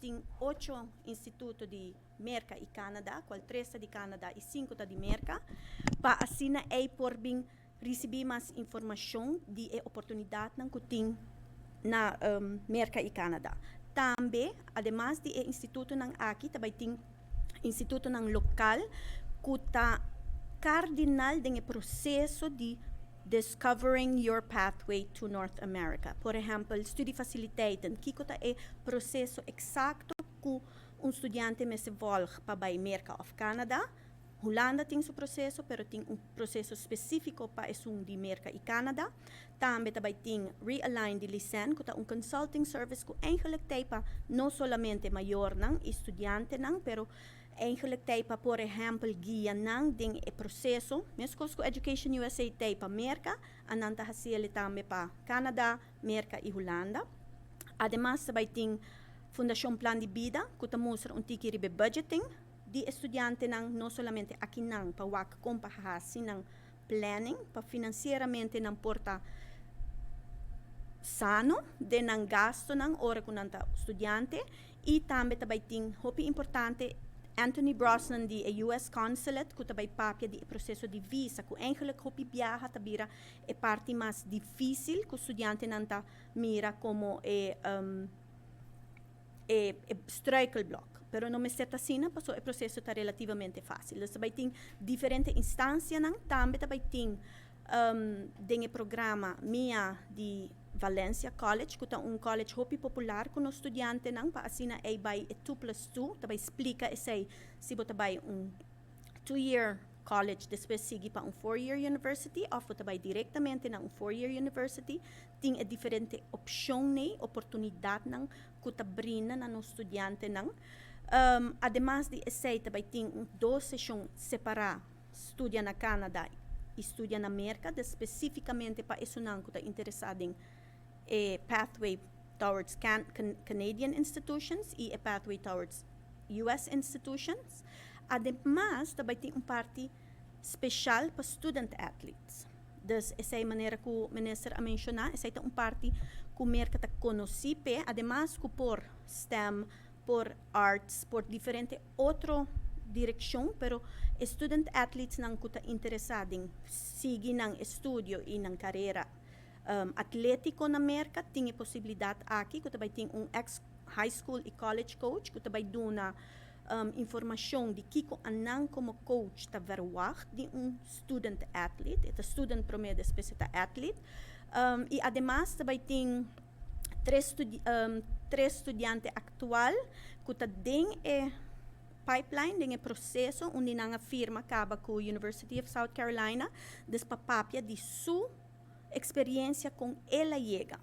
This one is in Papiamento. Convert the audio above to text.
Tin ocho instituto di Merka i Canada, kual tres ta di Canada i sinku ta di Merka, pa asina ei por bin risibí mas informashon di e oportunidatnan ku tin na Merka i Canada. Tambe, ademas di e institutonan aki, ta bai tin institutonan lokal ku ta kardinal den e proseso di discovering your pathway to North America. Por ehèmpel, studiefaciliteiten, kiko ta e proseso eksakto ku un studiante mester volg pa bai Merka òf Canada? Hulanda tin su proseso, pero tin un proseso spesífiko pa esun di Merka i Canada. Tambe ta bai tin Realign di Licen, ku ta un consulting service ku eigenlijk t'ei pa no solamente mayornan i studiantenan, pero eigenlijk t'ei pa, por ehèmpel, guia nan den e proseso. Meskos ku Education USA t'ei pa Merka, anan ta hasi ele tambe pa Canada, Merka i Hulanda. Ademas ta bai tin Fundashon Plan di Bida, ku ta mustra un tiki riba e budgeting di e studiantenan, no solamente akinan pa wak kon pa hasi nan planning pa finansieramente nan por ta sano den nan gastonan ora ku nan ta studiante. I tambe ta bai tin, hopi importante, Anthony Brosnan di e US Consulate, ku ta bai papia di e proseso di visa, ku eigenlijk hopi biaha ta bira e parti mas difísil ku studiantenan ta mira komo e struikelblok. Pero no mester ta asina, pasobra e proseso ta relativamente fásil. Dus ta bai tin diferente instansianan. Tambe ta bai tin den e programa Mia di Valencia College, ku ta un college hopi popular ku nos studiantenan, pa asina ei bai e 2 plus 2, ta bai splika esei, si bo ta bai un 2-year college, despues sigui pa un 4-year university, òf bo ta bai direktamente na un 4-year university. Tin e diferente opshonnan, oportunidatnan ku ta brinda na nos studiantenan. Ademas di esei, ta bai tin un dos seshon separá, studia na Canada i studia na Merka, de spesífikamente pa esunnan ku ta interesá den e pathway towards Canadian institutions i e pathway towards US institutions. Ademas, ta bai tin un parti spesial pa student athletes. Dus esei, manera ku minister a menshoná, esei ta un parti ku Merka ta konosí p'e, ademas ku por STEM, por arts, por diferente otro direkshon, pero student athletes nan ku ta interesá den sigui nan estudio i nan karera atlétiko na Merka, tin e posibilidat aki, ku ta bai tin un ex high school i college coach ku ta bai duna informashon di kiko anan komo coach ta verwacht di un student athlete. E ta student promé, despues e ta athlete. I ademas ta bai tin tres studiante aktual ku ta den e pipeline, den e proseso, unda nan a firma kaba ku University of South Carolina, dus pa papia di su eksperensia kon el a yega.